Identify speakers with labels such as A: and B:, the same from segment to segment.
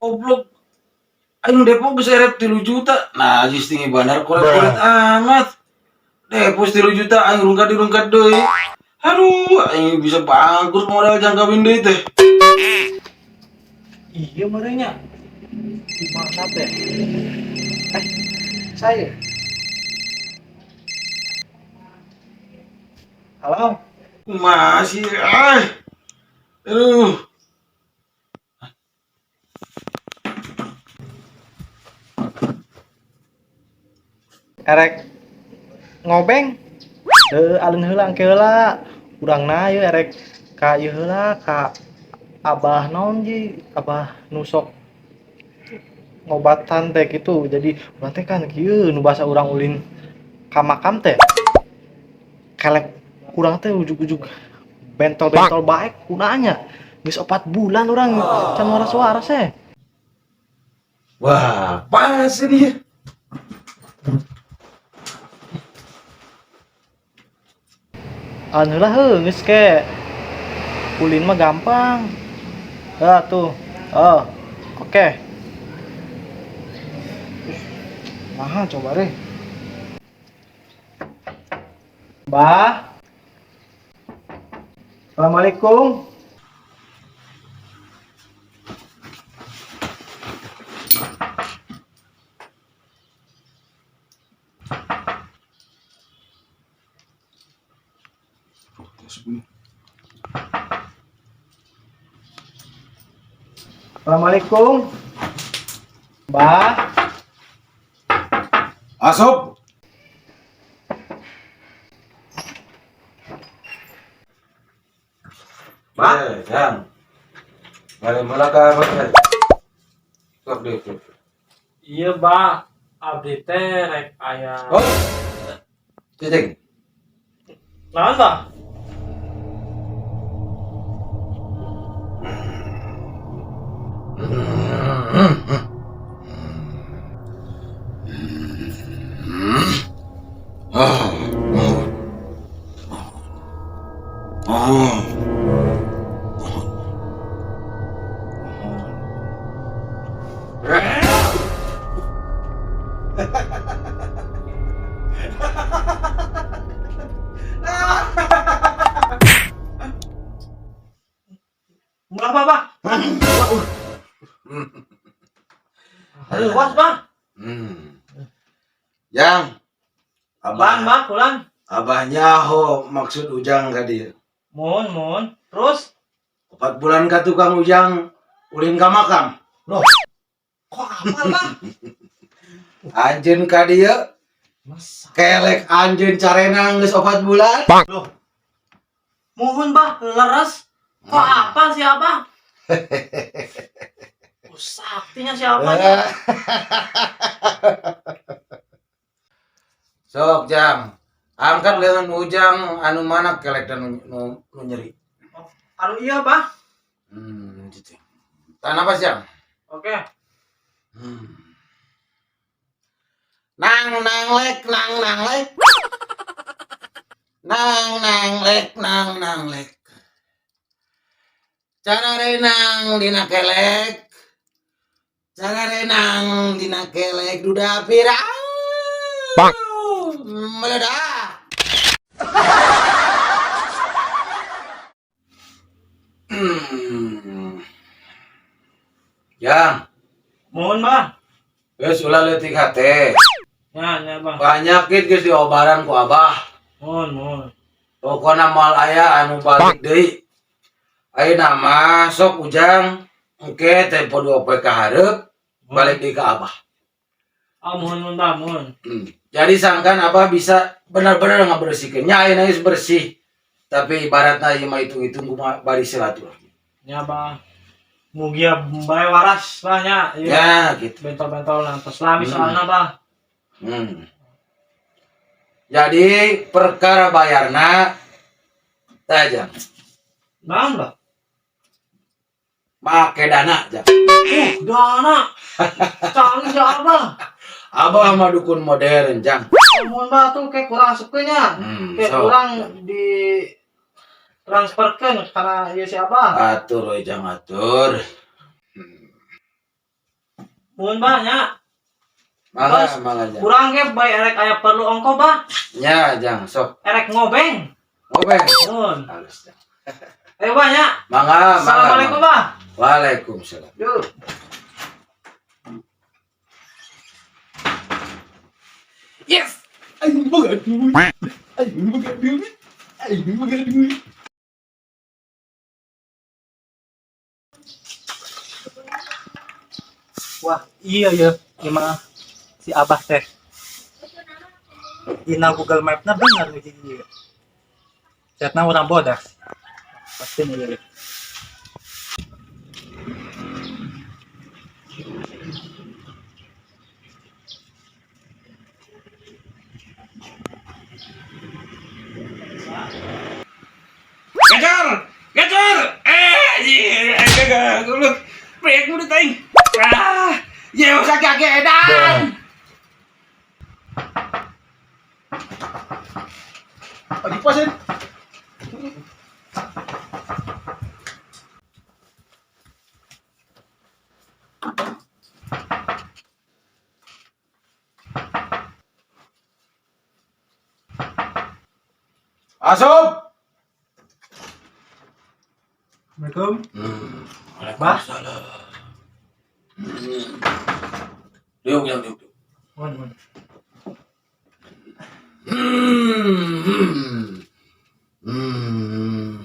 A: Goblok. Aing depo geus erep 3 juta. Nah, jis tinggi bandar koret-koret amat. Depo 3 juta aing rungkat dirungkat deui. Aduh, aing bisa bangkrut modal jang kawin deui teh.
B: Iya merenya. Di mana teh? Eh, saya. Halo.
A: Masih ah. Aduh.
B: Erek ngobeng. Heuh, alun heula engke heula. Urang na ieu erek ka ieu heula ka Abah naon ji, Abah nu sok ngobatan teh gitu. Jadi urang teh kan kieu nu basa urang ulin ka makam teh. Kelek urang teh ujug-ujug bentol-bentol baek kunanya. Geus 4 bulan urang can waras-waras eh.
A: Wah, pas ini.
B: Alun heula heuh geus ke. Ulin mah gampang. Ah tuh. Oh. Oke. Nah, coba deh. Bah. Assalamualaikum. Assalamualaikum. Bah.
A: Asup.
B: Bah.
A: Eh, Jang. Balik mula ka apa teh? Sok deh, sok.
B: Iya, Bah. Abdi teh rek aya.
A: Oh. Cicing.
B: Naon, Bah? Murah, Bah, Bah. Aduh, was, Bah.
A: Jang.
B: Abah,
A: Abah,
B: Bah, pulang.
A: abah nyaho maksud Ujang ka dieu.
B: Mohon, mohon. Terus?
A: 4 bulan ka tukang Ujang ulin ka makam.
B: Loh. Kok apal, Bah?
A: Anjeun ka dieu
B: Masa?
A: kelek anjeun carenang geus 4 bulan.
B: Loh. Mohon, Bah, leres. Kok apal sih, Abah? Oh, saktinya si Abah.
A: Sok, Jang. Angkat lengan Ujang anu mana kelek dan nu nyeri.
B: Anu iya, Bah.
A: Gitu. Tahan napas, Jang.
B: Oke.
A: Nang nang lek nang nang lek. Nang nang lek nang nang lek. Cara renang dina kelek. Cara renang dina kelek duda pirang.
C: Bang.
A: Meledak. Yang,
B: Mohon, Bah.
A: geus ulah leutik hate.
B: Ya, ya, Bah.
A: Penyakit geus diobaran ku Abah.
B: Mohon, mohon.
A: Pokona moal aya anu balik deui. Ayeuna mah sok Ujang engke tempo 2 poe ka hareup balik deui ka Abah.
B: Ah, mohon, mohon, Bah, mohon.
A: Jadi sangkan Abah bisa benar-benar ngabersihkeun. Nya ayeuna geus bersih. Tapi ibaratna ieu mah hitung-hitung kumaha bari silaturahmi.
B: Ya, Bah. Mugia bae waras, Bah, nya. Ieu
A: Ya gitu.
B: Bentol-bentol nantos lami soalna, Bah.
A: Jadi perkara bayarna tah, Jang.
B: Naon, Bah?
A: Make dana, Jang.
B: Dana. Canggih si Abah.
A: Abah mah dukun modern, Jang.
B: Mohon, Bah, tuh kayak kurang asupkeun nya. Kayak
A: Sok.
B: kurang di transferkeun karena ieu si Abah.
A: Atur we, Jang, atur.
C: Nuhun, Bah, nya.
A: Mangga,
C: Bos.
A: mangga, Jang.
C: Kurang ge bae erek aya perlu ongko, Bah.
A: Nya, Jang, sok.
C: Erek ngobeng.
A: Ngobeng.
C: Nuhun.
A: Halus, Jang.
C: Ayo, Bah, nya.
A: Mangga, mangga.
C: Assalamualaikum,
A: Mangga.
C: Bah.
A: Waalaikumsalam.
C: Duh.
A: Yes. Aing boga duit. Aing boga duit. Aing boga duit.
C: Wah, iya ya, gimana si Abah teh. Dina Google Map-na bener nih ieu. Chatna urang bodas. Pasti nih ieu.
A: Gacor! Gacor! Eh, iya, gagal, goblok. Proyek murid aing. Ah, ye usah kaki edan.
B: Pagi pasin.
A: Asup.
C: Assalamualaikum.
A: Bah. Diuk, diuk, diuk.
C: Mohon, mohon.
A: Hmm. Hmm.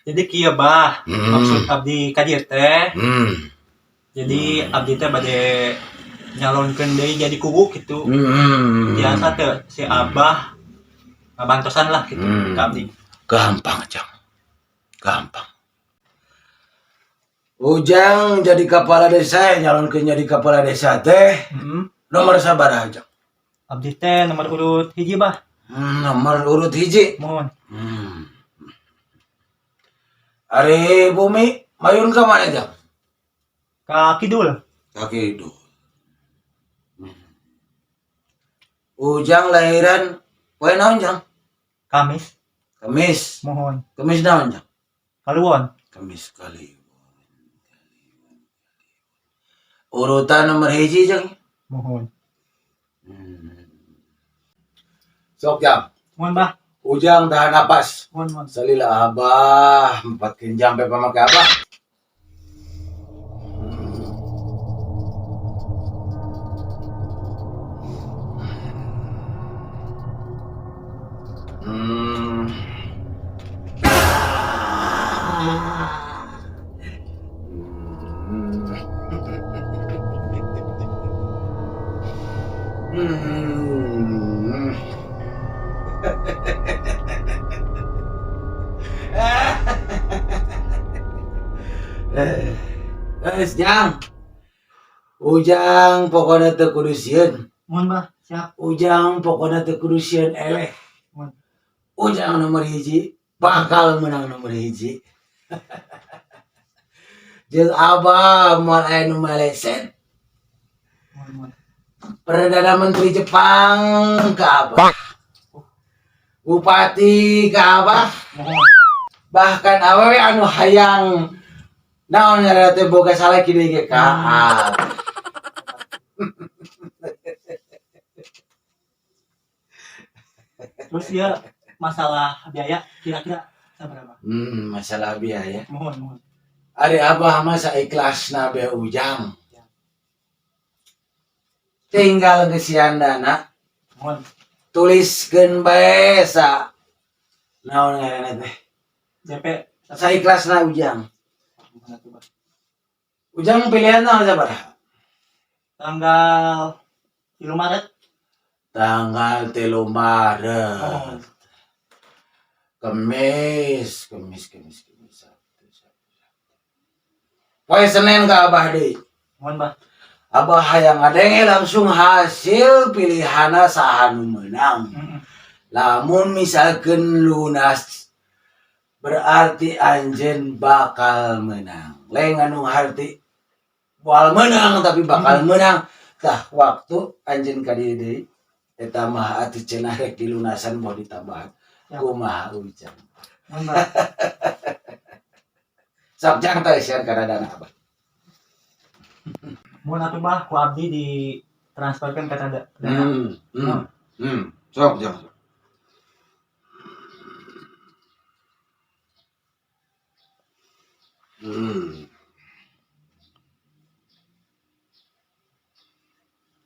C: Jadi kieu, Bah, maksud abdi ka dieu teh. Jadi abdi teh bade nyalonkeun deui jadi kuwu gitu. Biasa teh si Abah ngabantosan lah gitu ke abdi.
A: Gampang, Jang. Gampang. Ujang jadi kepala desa, nyalonkeun jadi kepala desa teh nomor sabaraha, Jang?
C: Abdi teh nomor urut 1, Bah.
A: Nomor urut 1.
C: Mohon.
A: Ari bumi mayun ka mana, Jang?
C: Ka kidul.
A: Ka kidul. Ujang lahiran poe naon, Jang?
C: Kamis.
A: Kamis.
C: Mohon.
A: Kamis naon, Jang?
C: Kaliwon.
A: Kamis Kaliwon. Urutan nomor 1, Jang.
C: Mohon.
A: Sok, Jang.
C: Mohon, Bah.
A: Ujang tahan napas.
C: Mohon, mohon.
A: Salila abah, 4 kenjang pe pamake abah. Eh, Jang. Ujang pokoknya teu kudu sieun.
C: Mohon, Bah. Siap.
A: Ujang pokoknya teu kudu sieun eleh.
C: Mohon.
A: Ujang nomor 1 bakal menang nomor 1. Jeung abah moal aya nu maleset.
C: Mohon, mohon.
A: Perdana Menteri Jepang ke abah. Bupati ke abah.
C: Mohon.
A: Bahkan awewe anu hayang naon ngaranna teh boga salaki deui ge ka abah.
C: Terus ya masalah biaya kira-kira seberapa?
A: Masalah biaya.
C: Mohon, mohon.
A: Ari abah mah saikhlasna be Ujang. Tinggal ngeusian dana,
C: Mohon.
A: Tuliskeun bae sa naon ngaranna teh.
C: DP.
A: Saikhlasna Ujang.
C: Mohon atuh, Bah.
A: Ujang pilihan tanggal sabaraha?
C: Tanggal 3 Maret.
A: Tanggal 3 Maret.
C: Mohon.
A: Kemis, Kemis, Kemis, Kemis, Sabtu, Sabtu, Sabtu. Poe Senin ka abah deui.
C: Mohon, Bah.
A: Abah hayang ngadenge langsung hasil pilihana saha nu meunang. Lamun misalkan lunas berarti anjeun bakal menang. Lain anu harti moal menang tapi bakal menang. Tah waktu anjeun ka dieu deui eta mah atuh cenah rek dilunasan mau ditambahan.
C: Ya.
A: Kumaha Ujang?
C: Mohon, Bah.
A: Sok jang teh sian kana dana Abah.
C: Mun atuh Bah ku abdi ditransferkeun ka dana.
A: Sok jang.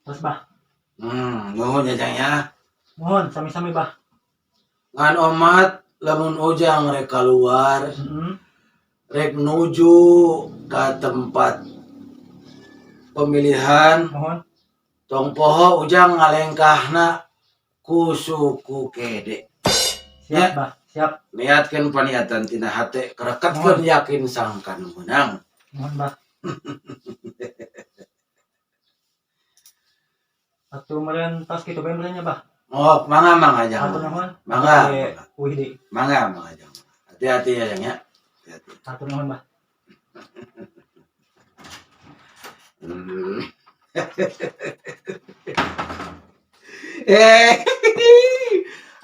C: Terus Bah.
A: Nuhun ya Jang ya.
C: Mohon sami-sami Bah.
A: Ngan omat lamun ujang rek keluar, rek nuju ke tempat pemilihan.
C: Mohon.
A: Tong poho ujang ngalengkahna ku suku kede.
C: Siap
A: Ya.
C: Bah, siap.
A: Niatkeun paniatan tina hate, kereketkeun yakin sangkan menang.
C: Mohon Bah. Atuh meureun tos kitu bae meureun nya Bah.
A: Oh, mangga mangga jang.
C: Hatur nuhun.
A: Mangga.
C: Uih deui.
A: Mangga mangga jang. Hati-hati ya Jang ya. Hati-hati.
C: Hatur nuhun Bah.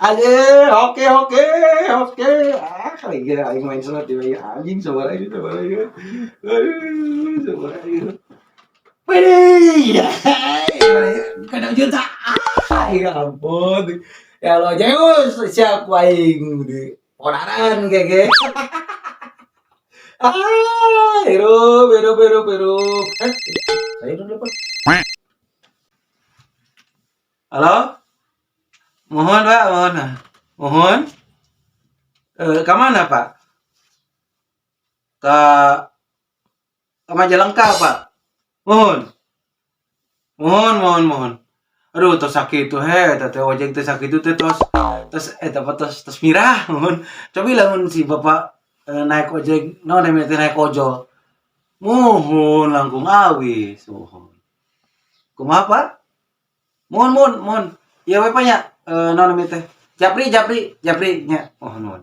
A: Aduh, oke oke oke. Ah, kali gila aing main slot di bagi anjing sabar aja sabar aja. Aduh, sabar aja. Widih, kadang juta. Ah, ya ampun. Ya Allah, Zeus, siap aing di ponaran gege. Ah, hirup, hirup, hirup, hirup. Saya udah telepon. Halo? Mohon Pak, mohon. Mohon. Ke mana Pak? Ke Majalengka Pak. Mohon. Mohon, mohon, mohon. Aduh, tos sakit tuh he, teh ojek teh sakit teh tos tos eta apa tos tos mirah, mohon. Coba lamun si Bapak naik ojek, no namanya teh naik ojol. Mohon langkung awis, mohon. Kumaha Pak? Mohon, mohon, mohon. Iya we Pak nya, no namanya teh. Japri, Japri, Japri nya. Mohon, mohon.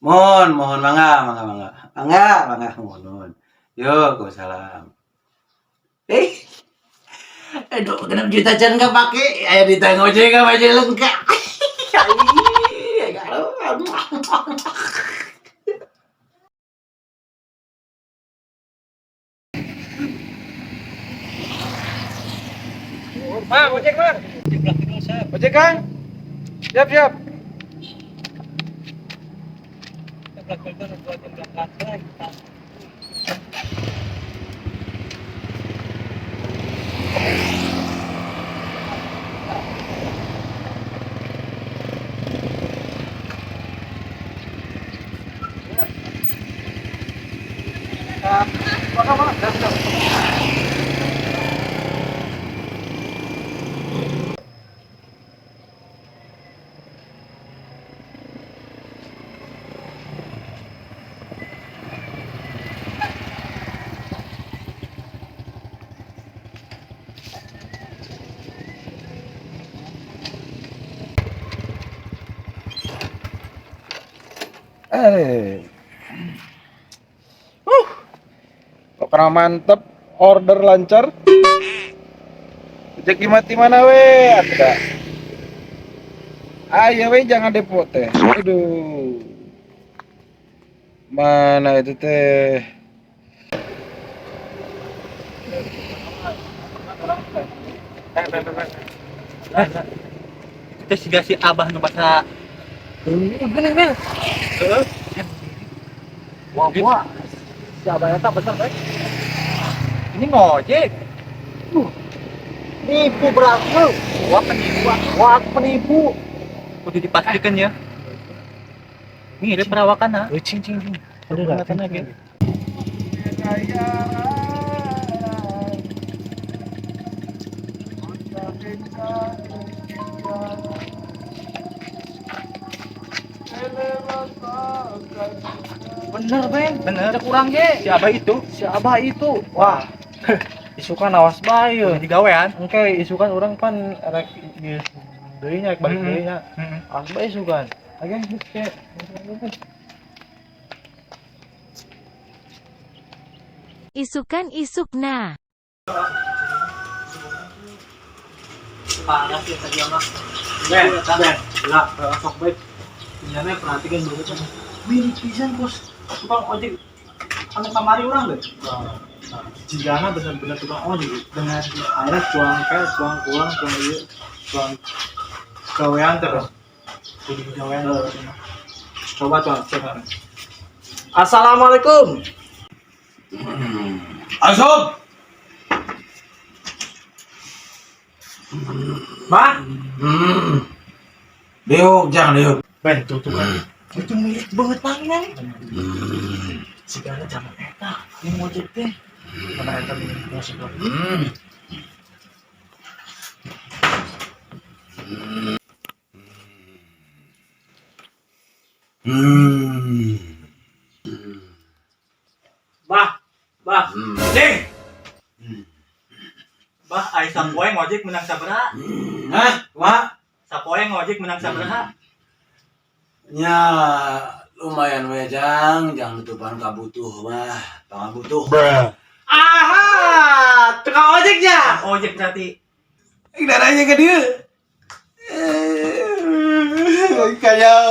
A: Mohon, mohon mangga, mangga, mangga. Mangga, mangga, mohon, mohon. Yo, salam. Aduh, 6 juta can nggak pakai, ayo ditanggung ojek nggak Majalengka.
B: Mang, ojek, Mang. Ojek, Kang. Siap, siap.
D: Pokoknya mantep, order lancar. Rezeki mati mana we? Ada. Ayo we jangan depot teh. Aduh. Mana itu teh?
C: Itu siga si Abah nu basa.
B: Bener, bener. Wah, wah. Si Abah eta bener, Bek.
C: Ini ngojek.
B: Nipu berarti.
C: Wah penipu.
B: Wah, penipu.
C: Kudu dipastikan ya. Mirip perawakan ha.
B: Cing, cing, cing.
C: Aduh, kelihatan lagi.
B: Bener, Ben.
C: Bener.
B: Cek urang ge.
C: Si Abah itu.
B: Si Abah itu. Wah. Isukan awas bae
C: Kudu digawean.
B: Engke isukan urang pan rek geus deui nya rek balik deui nya. Awas bae isukan. Oke, geus ke.
E: Isukan isukna.
C: Parah sih tadi mah.
B: Ben, Ben.
C: Lah, sok baik. Punyanya perhatikan dulu kan.
B: Mirip pisan kos tukang ojek.
C: Anu kamari urang deh.
B: Nah, jigana bener-bener tukang ojek gitu. Bener. Akhirnya tuang kayak tuang pulang, tuang ieu, tuang gawean terus. Kudu gawean terus. Coba tuang cek. Assalamualaikum.
A: Asup.
C: Bah,
A: Diuk, jangan diuk.
B: Ben, tuh tuh kan. Itu mirip banget pangilan. Sigana zaman eta, ini ngojek teh. Mana eta ini masuk.
C: Bah, bah.
A: Cing.
C: Bah, ai sapoe ngojek menang sabaraha?
A: Hah? Wah.
C: Sapoe ngojek menang sabaraha?
A: Ya, lumayan we jang, jangan tutupan kabutuh mah, pangabutuh.
B: Aha, tukang ojeknya.
C: Ojek berarti.
A: Darahnya ke dia. Kayak.